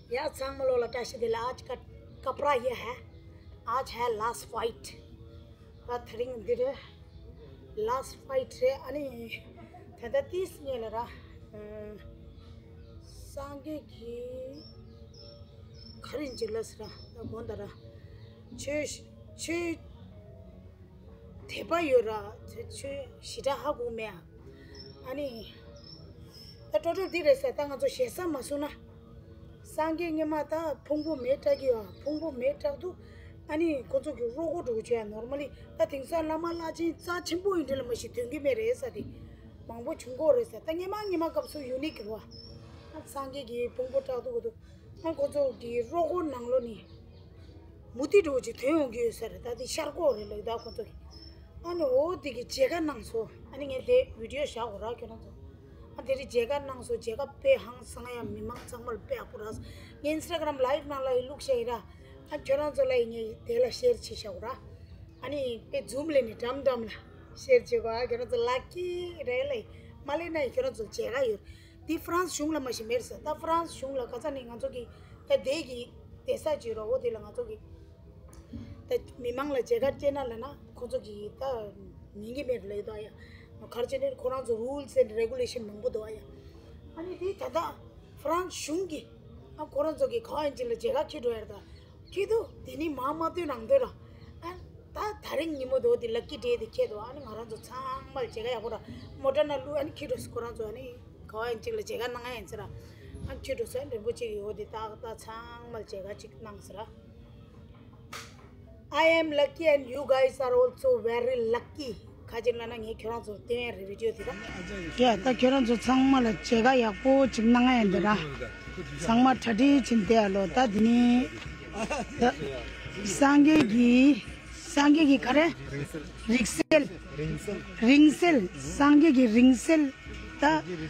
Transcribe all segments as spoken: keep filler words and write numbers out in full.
ཡ་ཚང་མ་ལོ་ལ་བཀྲ་ཤིས་བདེ་ལེགས། आज का कपड़ा ये है, आज है last fight. ད་དེ་རིང་འདི་རེད། ལཱསི་ཕའིཊ་རེད། ཨ་ནི་ད་ལྟ་ཏིས་ཉེ་ལ་ར། ཨ། སངས་རྒྱས་ཀྱི་ག་རེ་འཇིག་ལ་ཟེར་ར། ད་དགོངས་དག་ར། ཆོས་ཆོས་དད་པ་ཡོད་ར། ཆོས་ཞེ་དྲག་ཧ་གོ་མེད་ཨ། ཨ་ནི་ད་ཊོ་ཊལ་འདི་རེད་ཟེར། ད་ང་ཚོ་ཞེ་ས་མ་སོང་ན། སངས་རྒྱས་སྔོན་མ་ད་ཕུང་པོ་མེ་སྲེག་གི་ཡོད། ཕུང་པོ་མེ་སྲེག་དུས་ཨ་ནི་ཁོ་ཚོ་གི་རོ་ཁོག་འགྲོ་གི་བྱོས་ཡ། ནོར་མ་ལི་ད་དེང་སང་བླ་མ་བླ་ཆེན་རྩ་ཆེན་པོ་ཡིན་འདྲ་ལ་མ་ཞིག་དོན་གི་མེད་རེད་ས་དེ། མང་པོ་བྱུང་གོ་རེད་ས། ད་སྔོན་མ་སྔོན་མ་སྐབས་སུ་ཡུ་ནི་གི་རོ། ཨ་སངས་རྒྱས་ཀྱི་ཕུང་པོ་སྲེག་དུས་གོ་དུས་ཨ་ཁོ་ཚོ་གི་རོ་ཁོག་ནང་ལོ་ནི་མུ་ཏིག་འགྲོ་གི་དོན་ཡོང་གི་ཡོད་ས་རེད། ད་དེ་ཤར་ཁོག་རེད་ལ་ད་ཁོ་ཚོ་གི། ཨ་ནི་འོ་དེ་གི་མཇལ་ཁ་གནང་སོང་། ཨ་ནི་ངས་དེ་བི་ཌི་ཡོ་བཞག་གོ་ར་ཁྱོད་རང་ཚོ། ཨ་དེ་རིང་མཇལ་ཁ་གནང་སོང་། མཇལ་ཁ་དཔེ་ཧང་སང་ཡ། མི་མང་ཚང་མ་ལ་དཔེ་ཡག་པོ་རག་སོང་། ངས་ཨིན་སི་ཊ་གྷ་རམ་ལའིབ་ནང་ལ་ཡི་བླུགས་བཞག་ཡིན་ར། ཨ་ཁྱོད་རང་ཚོ་ལ་ཡི་ངས་དེ་ལ་ཤེར་བྱེད་བཞག་གོ་ར། ཨ་ནི་དཔེ་ཛུམ་ལས་ནི་འགྲམ་འགྲམ་ལ་ཤེར་བྱེད་གོ། ཨ་ཁྱོད་རང་ཚོ་ལ་ཀི་རེད་ལ་ཡི་མ་ལས་ན་ཡི་ཁྱོད་རང་ཚོ་མཇལ་ཁ་ཡོད། དེ་ཧྥ་རན་སི་གཞུང་ལ་མ་ཞིག་མེད་ས། ད་ཧྥ་རན་སི་གཞུང་ལ་ཁ་ཚ་ནི་ང་ཚོ་གི་ད་དེ་གི་དེ་ས་ཅིག་རོ། འོ་དེ་ལ་ང་ཚོ་གི་ད་མི་མང་ལ་མཇལ་ཁ་སྤྲད་ན་ལབ་ན་ཁོ་ཚོ་གིས་ད་ཉན་གི་མེད་ལབ་ཡོད་ད་ཡ། ག་རེ་བྱས་ནས་ཁོ་རང་ཚོ་རུལ་སི་ཨེན་ཌི་རེ་གུ་ལེ་ཤན་མང་པོ་འདུག་ཨ་ཡ། ཨ་ནི་དེ་ད་ལྟ་ཧྥ་རན་སི་གཞུང་གིས་ཨ་ཁོ་རང་ཚོ་གིས་ག་བ་ཡིན་ཅིག་ལ་མཇལ་ཁ་འཁྱེར་འགྲོ་ཡ་རེད་ད། འཁྱེར་དུས་དེ་ནི་མ་མ་སྟོན་ནང་སྟོན་ར། ཨ་ད་ད་རིང་ཉིན་མོ་དོ་དེ་ལ་ཀི་ཌེ་དེ་འཁྱེར་དུས་ཨ་ནི་ང་རང་ཚོ་ཚང་མ་ལ་མཇལ་ཁ་ཡག་པོ་ར། མོ་ཊ་ནང་བླུགས། ཨ་ནི་འཁྱེར་འགྲོ་སོང་། ཁོ་རང་ཚོ་ཨ་ནི་ག་བ་ཡིན་ཅིག་ལ་མཇལ་ཁ་གནང་ཡ་ཡིན་ཟེར་ར། ཨ་འཁྱེར་འགྲོ་སོང་། རིན་པོ་ཆེ་གིས་འོ་དེ་ཏག་ཏག་ཚང་མ་ལ་མཇལ་ཁ་ཅིག་གནང་ཟེར་ར། I am lucky and you guys are also very lucky. ཁ་ཅིག་ལབ་ན་ངས་ཁྱོད་རང་ཚོར་སྟོན་ཡ་རེད་བི་ཌི་ཡོ་དེ་ར། ཡ་ད་ཁྱོད་རང་ཚོ་ཚང་མ་ལ་མཇལ་ཁ་ཡག་པོ་ཅིག་གནང་ཡ་འདི་ར། ཚང་མ་གྲ་སྒྲིག་བྱིན་བསྡད་ཡ་ལོ། ད་འདི་ནི་ད་སངས་རྒྱས་ཀྱི་སངས་རྒྱས་ཀྱི་ག་རེ། རིང་བསྲེལ། རིང་བསྲེལ། སངས་རྒྱས་ཀྱི་རིང་བསྲེལ། ད་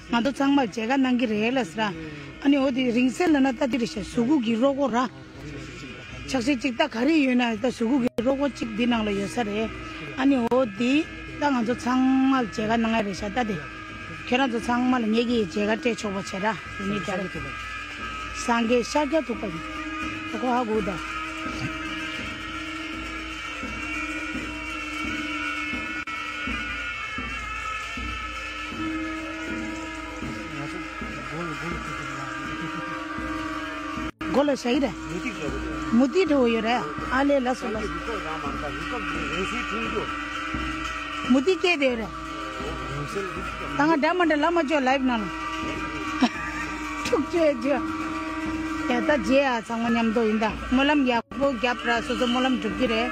ང་ཚོ་ཚང་མ་མཇལ་ཁ་གནང་གི་རེད་ལ་ཟེར། ཨ་ནི་འོ་དེ་རིང་བསྲེལ་ལབ་ན་ད་འདི་རེད་ཤག་གཟུགས་པོ་གི་རོ་ཁོག་ར། ཆག་ཤས་ཅིག་ད་ག་རེ་ཡོད་ན་ད་གཟུགས་པོ་གི་རོ་ཁོག་ཅིག་འདི་ནང་ལ་ཡོད་ས་རེད། ཨ་ནི་འོ་དེ་ད་ང་ཚོ་ཚང་མ་ལ་མཇལ་ཁ་གནང་ཡ་རེད་ཤག་ད་དེ་ཁྱེད་རང་ཚོ་ཚང་མ་ལ་ངེད་ཀྱིས་མཇལ་ཁ་སྤྲད་ཆོག་པ་བྱེད་ར། ཡིན་ནི་ད་རེད། སངས་རྒྱས་ཤཱཀྱ་ཐུབ་པ་ཡིན། ད་ཁོ་ཧ་གོ་ད། མགོ་ལ་ཞྭ་ཡི་རེད། མུ་ཏིག་འདྲ་བོ་ཡོད་རེད། ཨ་ལས་ལ་སོ་ལ་སོ། མུ་ཏིག་སྐྱེས་དེ་ཡོད་རེད། ད་ང་འདྲ་མ་འདྲ་ལ་མ་བཅོས་ལའིབ་ནང་ལ། ཐུགས་རྗེ་ཆེ། ཡ་ད་རྗེས་ཨ་ཚང་མ་མཉམ་དུ་ཡིན་ད། སྨོན་ལམ་ཡག་པོ་རྒྱབ་ར། སོ་སོ་སྨོན་ལམ་འགྲུབ་ཀྱི་རེད།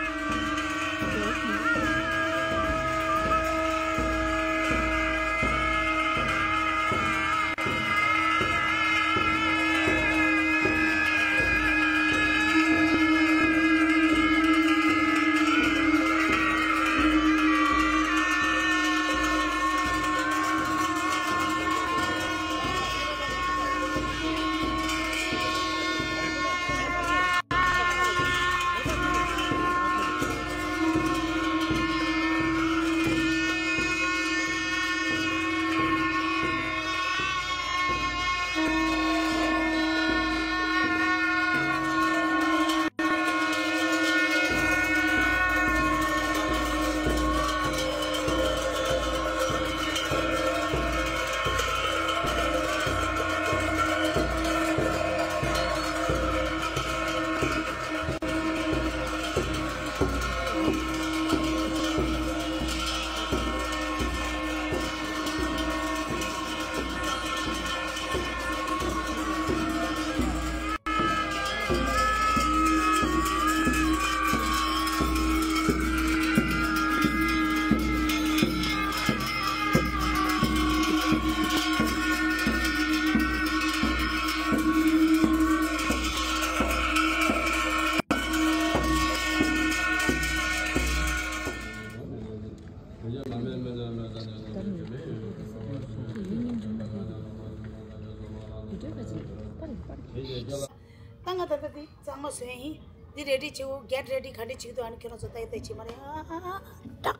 ད་ང་ད་ལྟ་འདི་གཙང་མ་བཟོས་ཡིན། འདི་རེ་ཌི་བྱེད་འོ། གེ་ཊི་རེ་ཌི་ག་འདྲ་བྱེད་འདུག་ཨ་ནི་ཁྱོད་རང་ཚོ་ལྟ་ཡི་ལྟ་བྱེད་མ་རེད། ཨ་ཨ་ཨ་ཨ་ཏག།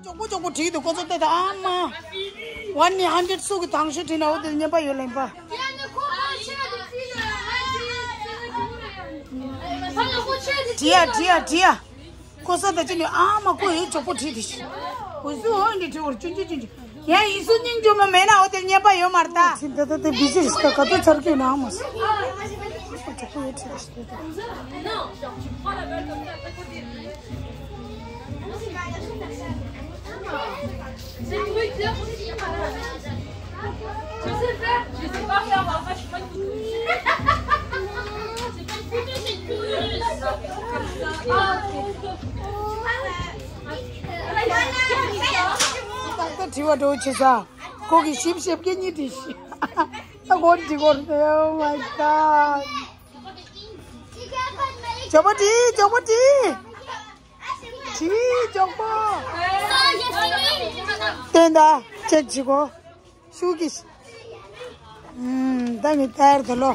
ཅོག་པོ་ཅོག་པོ་བྲིས་འདུག་ཁོ་ཚོ་ལྟ་དང་ཨ་མ། ཝན་ནི་ཧན་ཌེ་རེད་སུ་གི་དང་ཤོས་བྲིས་ན་འོ་དེ་ཉན་པ་ཡོད་ལེན་པ། བྲིས་ཡ་བྲིས་ཡ་བྲིས་ཡ། ཁོ་ས་ད་ཅི་ནི་ཨ་མ་ཁོ་ཡི་ཅོག་པོ་བྲིས་དེ་ཤི། འུ་སུ་འོ་འདི་བྲིས་བར་ཅུན་ཅུན་ཅུན་ཅུན། ཡ་ཡིན་སུ་སྙིང་རྗེ་མོ་མེད་ན་འོ་དེ་ཉན་པ་ཡོད་མ་རེད་ད། ཅི་འདི་ད་དེ་བི་ཇི་རེད་ད་ག་ཚོད་ཚར་གྱི་ན་ཨ་མ་སུ། ཅོག་པོ་ཡོད་བྲིས་དེ་ཤི། C'est une rue claire aussi. Je sais faire, je sais pas faire, mais enfin, je suis pas une couteuse. C'est pas une couteuse, c'est une couteuse. Comme ça. ད་དྲི་བ་འགྲོ་ཆེ་ས། ཁོ་གི་ཞིབ་ཞིབ་ཀྱི་གཉིད་དེ་ཤི། ད་གོ་འདི་གོ། Oh my god. ཅོག་པོ་དྲི། ཅོག་པོ་དྲི། དྲི་ཅོག་པོ། སྟོན་ད་ཅེག་བྱེད་གོ་ཤུགས་ཀྱིས། ཨུམ། ད་ངས་ལྟར་དུ་ལོ།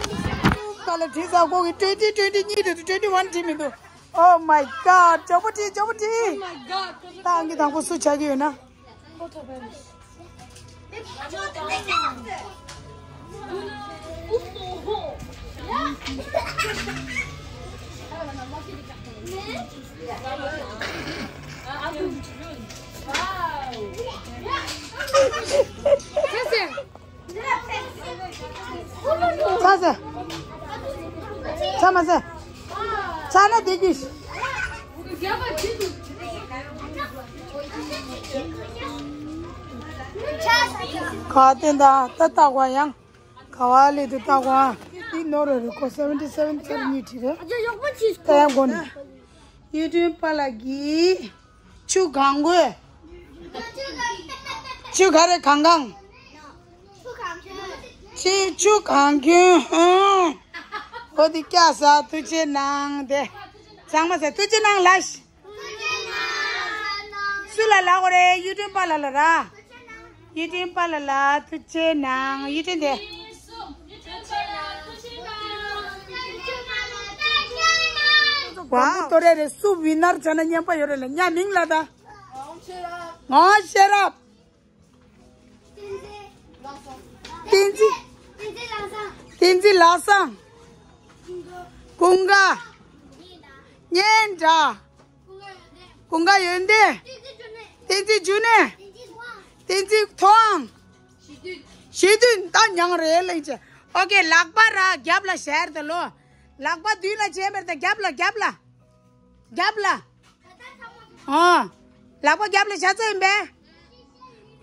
ད་ལ་དྲི་ས་ཁོ་གི་twenty twenty གཉིས་དུ་twenty one དྲི་མི་འདུག Oh my god. ཅོག་པོ་དྲི། ཅོག་པོ་དྲི། ད་ཨང་ཀི་དང་པོ་སུ་ཆགས་ཀྱི་ཡོད་ན། ཚ་ཟེར། ཚ་མ་ཟེར། ཚ་ན་བདེ་གི། ག་དེ་འདྲ་ད་ལྟ་བ་ཡང་ག་བ་ལེ་དུ་ལྟ་བ་འདི་ནོར་རེ་རེ་ཁོ་seventy seven ཚར་གཉིས་ཁྲི་རེད། ད་ཡང་གོ་ནི་ཡུལ་དུས་པ་ལ་གི་ཆུ་གང་གོས། ཆུ་ག་རེ་གང་གང་། ཆུ་ཆུ་གང་གྱོན་ཧོན། འོ་དེ་སྐྱ་ས་ཐུགས་ཆེ་གནང་དེ། ཚང་མ་ཟེར་ཐུགས་ཆེ་གནང་ལ། སུ་ལ་ལ་གོ་རེ་གཡུ་སྒྲོན་པ་ལ་ལ་ར། གཡུ་སྒྲོན་པ་ལ་ལ་ཐུགས་ཆེ་གནང་གཡུ་སྒྲོན་དེ། ཝ་ཏོ་རེ་རེ་སུ་བི་ནར་བྱ་ན་སྙན་པ་ཡོད་རེ་ལ་ཉ་མིང་ལ་ད། ང་ཤེས་རབ། བསྟན་འཛིན། བསྟན་འཛིན་ལགས་སམ། ཀུན་དགའ། སྙན་གྲགས། ཀུན་དགའ་ཡོན་ཏན། བསྟན་འཛིན་འབྱུང་གནས། བསྟན་འཛིན་ཐོའང་། ཞེ་བདུན་ད་མྱང་རེད་གླེང་བྱས། ཨོ་ཀེ་ལག་པ་ར་རྒྱབ་ལ་ཞར་དུ་ལོ། ལག་པ་མདུན་ལ་བྱས་མེར་ད་རྒྱབ་ལ་རྒྱབ་ལ། རྒྱབ་ལ། ཨོ། ལག་པ་རྒྱབ་ལ་བྱ་ཚོ་ཡིན་པས།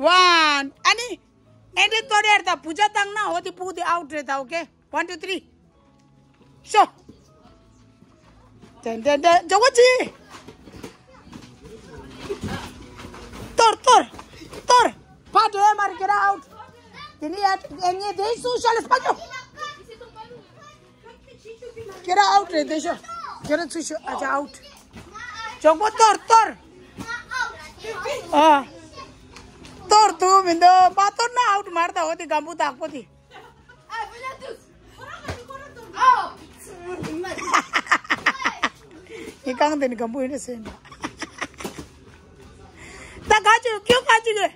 ཝན། ཨ་ནི། ཨེ་འདྲི་ཏོ་རེར་ད་བུ་ཆ་བཏང་ན་ཧོ་དི་ཕུག་དི་ཨའུ་ཊི་རེད་ད་ཨོ་ཀེ། One, two, three. ཤོ། ཏན་ཏན་ཏན་ཇོ་བོ་ཅི། གཏོར་གཏོར་གཏོར། ཕ་འགྲོ་ཡ་མ་རེད་get out. དེ་ནི་ཡ་ཨེ་ཉེ་དེ་སུ་ཤ་ལ་སྤ་ཀྱོ། Get out རེད་དེ་ཤོ། Get out ཚུ་ཤོ་ཨ་ཅག་out. ཇོ་བོ་གཏོར་གཏོར། ཨ། གཏོར་དུ་མི་འདུག་མ་གཏོར་ན་out མ་རེད་ད་འོ་དེ་སྒམ་བུ་དག་པོ་དེ། ངས་རྐང་དེ་ནི་སྒམ་པོ་ཡིན་ན་ཟེར་ན། ད་ག་ཅུ་ཁྱོད་ག་ཅུ་གི།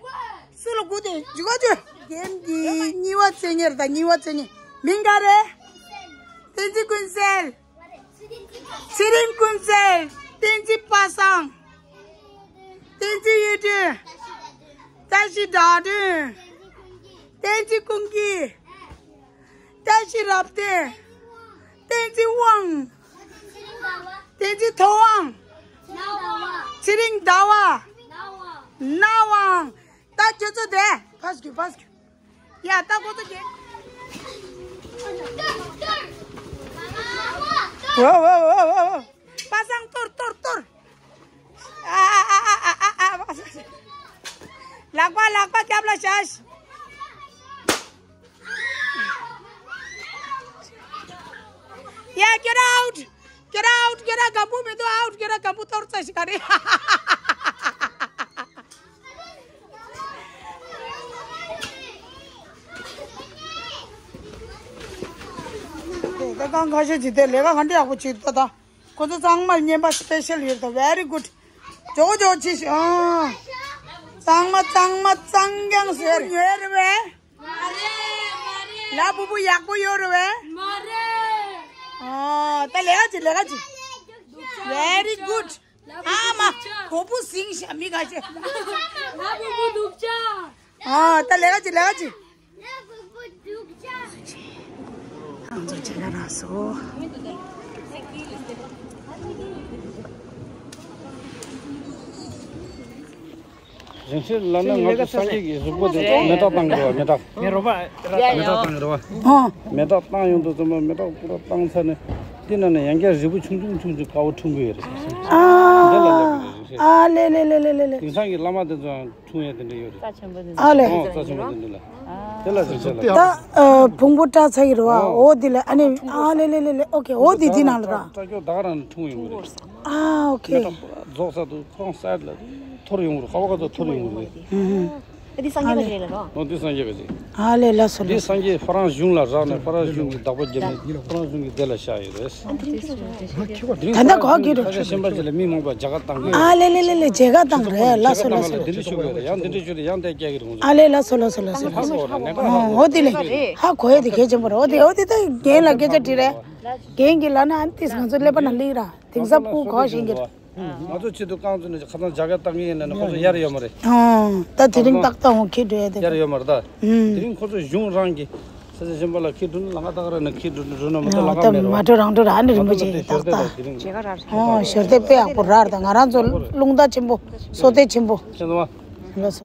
སུ་ལ་སྒུག་དེ་འཇུ་ག་ཅུ། རྒན་གྱི་གཉིས་པ་བཙན་ཉེར་དང་གཉིས་པ་བཙན་ཉེ། མིང་ག་རེ། བསྟན་འཛིན་ཀུན་གསལ། ཚེ་རིང་ཀུན་གསལ། བསྟན་འཛིན་པ་སངས། བསྟན་འཛིན་གཡུ་སྒྲོན། བཀྲ་ཤིས་དགྲ་འདུལ། བསྟན་འཛིན་ཀུན་གྱི། བཀྲ་ཤིས་རབ་བརྟན། བསྟན་འཛིན་དབང་། བསྟན་འཛིན་ཐོབ་དབང་། ཚེ་རིང་ཟླ་བ། སྣང་དབང་། ད་ཁྱོད་ཚོ་དེ་ཕ་སྒྱུ་ཕ་སྒྱུ། ཡ་ད་ཁོ་ཚོ་དེ། ཝ་ཝ་ཝ་ཝ་ཝ། པ་སངས་གཏོར་གཏོར་གཏོར། ཨ་ཨ་ཨ། ལག་པ་ལག་པ་རྒྱབ་ལ་བཞག་ཡ་get out. Get out. Get out. སྒམ་པོ་མི་འདུག out. Get out. སྒམ་པོ་གཏོར་ཚར་ཞིག་ག་རེད། དེ་ད་གང་ཁ་ཤས་ཅིག་དེ་ལས་ཀ་ག་འདྲ་ཡག་པོ་བྱེད་ད་ད། ཁོ་ཚོ་ཚང་མར་རྔན་པ་སི་པེ་ཤལ་ཡོད་དོ། Very good. ཇོ་ཇོ་ཆི་ཤི་ཨང་། གཙང་མ་གཙང་མ་གཙང་རྐྱང་ཟེར་ཉོས་རེད་པས། ལ་བུ་བུ་ཡག་པོ་ཡོད་རེད་པས། ཨོ། ད་ལས་ཀ་བྱེད་ལས་ཀ་བྱེད། Very good. ཨ་མ། གོ་བུ་སིང་ཤ་མི་ག་ཅེ། ལ་བུ་བུ་སྡུག་ཅག་ཨོ། ད་ལས་ཀ་བྱེད་ལས་ཀ་བྱེད། ང་ཚོ་བྱེད་ཀ་རག་སོ། རིན་ཆེན་ལབ་ན་ང་ཚོ་སངས་རྒྱས་ཀྱི་གཟུགས་པོ་དེ་མེ་སྟག་བཏང་གི་རེད་བ། མེ་སྟག་མེ་རོ་པ། མེ་སྟག་བཏང་གི་རེད་བ། ཨོ། མེ་སྟག་བཏང་ཡོང་དུས་ཙམ་པ་མེ་སྟག་པུ་ར་བཏང་ཚར་ནས་དེ་ནང་ནས་ཡང་བསྐྱར་རིལ་བུ་ཆུང་ཆུང་ཆུང་ཆུང་དཀར་པོ་འཁྲུངས་ཀྱི་ཡོད་རེད། འདི་ལ་ལབ་ཀྱི་རེད། ཨ་ལེ་ལེ་ལེ་ལེ་ལེ། དེང་སང་གི་བླ་མ་དེ་ཚོའང་འཁྲུངས་ཡས་དེ་འདྲ་ཡོད་རེད། རྩ་ཆེན་པོ་དེ་ཨ་ལེ། ཨོ། རྩ་ཆེན་པོ་དེ་འདྲ་ལ། དེ་ལ་རིན་ཆེན་ལ། ད་ཨ་བོང་བུ་སྐྲ་ཚ་གི་རེད་བ། ཨོ། འོ་དེ་ལ་ཨ་ནི་ཨ་ལེ་ལེ་ལེ་ལེ། ཨོ་ཁེ། འོ་དེ་དེ་ནང་ལ་ར། སྐྲ་སྐྱོ་ད་ག་རང་ནས་འཁྲུངས་ཡོང་གི་རེད། ཨ། ཨོ་ཁེ། མེ་སྟག་རྫོགས་ས་དུ་ཁོང་སའེ་ཌི་ལ་འཐོར་ཡོང་གི་རེད། ཧ་བ་ག་ཚོད་འཐོར་ཡོང་གི་རེད། ཨུ་ཧུ། འདི་སངས་རྒྱས་པ་རེད་ལ་ལོ། ཨོ་འདི་སངས་རྒྱས་པ་རེད། ཨ་ལེ་ལགས་སོ་ལགས་སོ། འདི་སངས་རྒྱས་ཕ་རན་གཞུང་ལ་རག་ནས་ཕ་རན་གཞུང་གི་བདག་པོ་བརྒྱབ་ནས་ཕ་རན་གཞུང་གི་སྡེ་ལ་བཞག་ཡོད་རེད། ད་ལྟ་ག་གི་རེད། ས་ཆ་གཞན་པ་ཅིག་ལ་མི་མང་པོ་མཇལ་ཁ་བཏང་གི་ཡོད། ཨ་ལེ་ལེ་ལེ་ལེ། མཇལ་ཁ་བཏང་རེད། ལགས་སོ་ལགས་སོ་ལགས་སོ། འདི་འདྲ་ཞུ་གི་ཡོད་རེད། ཡང་འདི་འདྲ་ཞུ་རེད། ཡང་འདི་རྒྱག་གི་རེད་ཁོང་ཚོ། ཨ་ལེ་ལགས་སོ་ལགས་སོ་ལགས་སོ་ལགས་སོ། ཧ་གོ་ར་ནས་ཧ་གོ་ཡ་དེ་གལ་ཆེན་པོ་རེད། འོ་དེ་འོ་དེ་ད་རྒན་ལ་སྐད་ཆ་དྲིས་རེད། རྒན་གྱིས་ལབ་ན་ཨ་ནི་ཏིས་ང་ཚོ་ཀླད་པ་ནང་སླེབས་ར། དེང་སང་སྤུ་གུ་གོ་ཤེས་ཀྱི་རེད། ང་ཚོ་ཆེད་དུ་རྐང་བཙུགས་ནས་ཁ་སང་མཇལ་ཁ་བཏང་གི་ཡིན་ན་ནི་ཁོ་ཚོ་ཡར་ཡོད་མ་རེད། ཨང་། ད་དེ་རིང་ཏག་ཏག་འོང་ཁྱེར་འགྲོ་ཡ་དེ། ཡར་ཡོད་མ་རེད་ད། ཨུམ། དེ་རིང་ཁོ་ཚོ་གཞུང་རང་གི་ས་ཆ་གཞན་པ་ལ་ཁྱེར་འགྲོ་ན་ལམ་ཁ་ཏག་ར་ནས་ཁྱེར་འགྲོ་འགྲོ་ན་མི་འདུག་ལམ་ཁ་ད་མེད་རོ། མ་འགྲོ་རང་འགྲོ་ར་ཨ་ནི་རིན་པོ་ཆེ་ཏག་ཏག་དེ་རིང་། ཨང་། ཞལ་འདེབས་དཔེ་ཡག་པོ་རག་རེད། ད་ང་རང་ཚོ་རླུང་རྟ་ཆེན་པོ་བསོད་བདེ་ཆེན་པོ། ཁྱེད་ཚོ་བ། ལགས་སོ།